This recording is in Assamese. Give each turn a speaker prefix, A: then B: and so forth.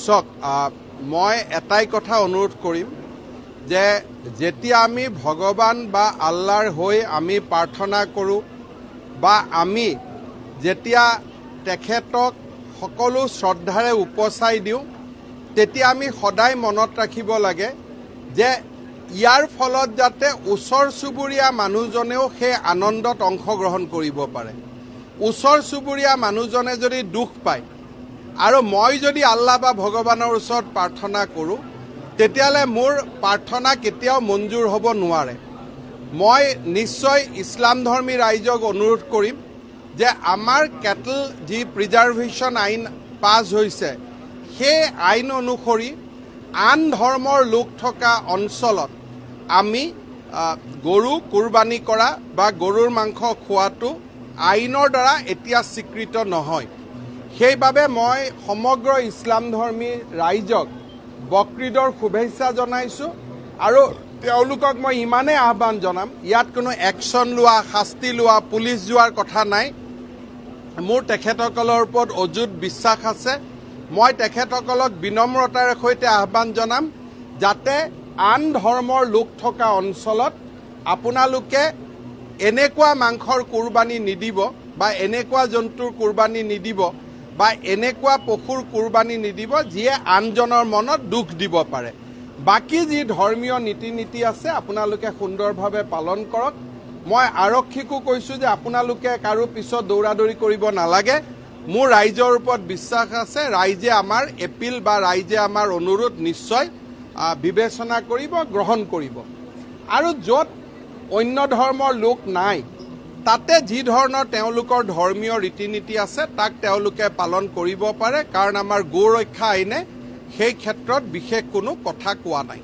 A: চাওক, মই এটাই কথা অনুৰোধ কৰিম যে যেতিয়া আমি ভগৱান বা আল্লাৰ হৈ আমি প্ৰাৰ্থনা কৰোঁ বা আমি যেতিয়া তেখেতক সকলো শ্ৰদ্ধাৰে উপচাই দিওঁ, তেতিয়া আমি সদায় মনত ৰাখিব লাগে যে ইয়াৰ ফলত যাতে ওচৰ চুবুৰীয়া মানুহজনেও সেই আনন্দত অংশগ্ৰহণ কৰিব পাৰে। ওচৰ চুবুৰীয়া মানুহজনে যদি দুখ পায় আৰু মই যদি আল্লাহ বা ভগৱানৰ ওচৰত প্ৰাৰ্থনা কৰোঁ, তেতিয়াহ'লে মোৰ প্ৰাৰ্থনা কেতিয়াও মঞ্জুৰ হ'ব নোৱাৰে। মই নিশ্চয় ইছলাম ধৰ্মী ৰাইজক অনুৰোধ কৰিম যে আমাৰ কেটল যি প্ৰিজাৰ্ভেশ্যন আইন পাছ হৈছে, সেই আইন অনুসৰি আন ধৰ্মৰ লোক থকা অঞ্চলত আমি গৰু কুৰবানী কৰা বা গৰুৰ মাংস খোৱাটো আইনৰ দ্বাৰা এতিয়া স্বীকৃত নহয়। সেইবাবে মই সমগ্ৰ ইছলাম ধৰ্মী ৰাইজক বক্ৰীদৰ শুভেচ্ছা জনাইছোঁ আৰু তেওঁলোকক মই ইমানেই আহ্বান জনাম, ইয়াত কোনো একশ্যন লোৱা, শাস্তি লোৱা, পুলিচ যোৱাৰ কথা নাই। মোৰ তেখেতসকলৰ ওপৰত অযুত বিশ্বাস আছে। মই তেখেতসকলক বিনম্ৰতাৰে সৈতে আহ্বান জনাম যাতে আন ধৰ্মৰ লোক থকা অঞ্চলত আপোনালোকে এনেকুৱা মাংসৰ কোৰবানী নিদিব বা এনেকুৱা জন্তুৰ কোৰবানী নিদিব বা এনেকুৱা পশুৰ কোৰবানী নিদিব, যিয়ে আনজনৰ মনত দুখ দিব পাৰে। বাকী যি ধৰ্মীয় ৰীতি নীতি আছে, আপোনালোকে সুন্দৰভাৱে পালন কৰক। মই আৰক্ষীকো কৈছোঁ যে আপোনালোকে কাৰো পিছত দৌৰা দৌৰি কৰিব নালাগে। মোৰ ৰাইজৰ ওপৰত বিশ্বাস আছে, ৰাইজে আমাৰ এপিল বা ৰাইজে আমাৰ অনুৰোধ নিশ্চয় বিবেচনা কৰিব, গ্ৰহণ কৰিব। আৰু য'ত অন্য ধৰ্মৰ লোক নাই, তাতে যি ধৰণৰ তেওঁলোকৰ ধৰ্মীয় ৰীতি নীতি আছে, তাক তেওঁলোকে পালন কৰিব পাৰে, কাৰণ আমাৰ গো ৰক্ষা আইনে সেই ক্ষেত্ৰত বিশেষ কোনো কথা কোৱা নাই।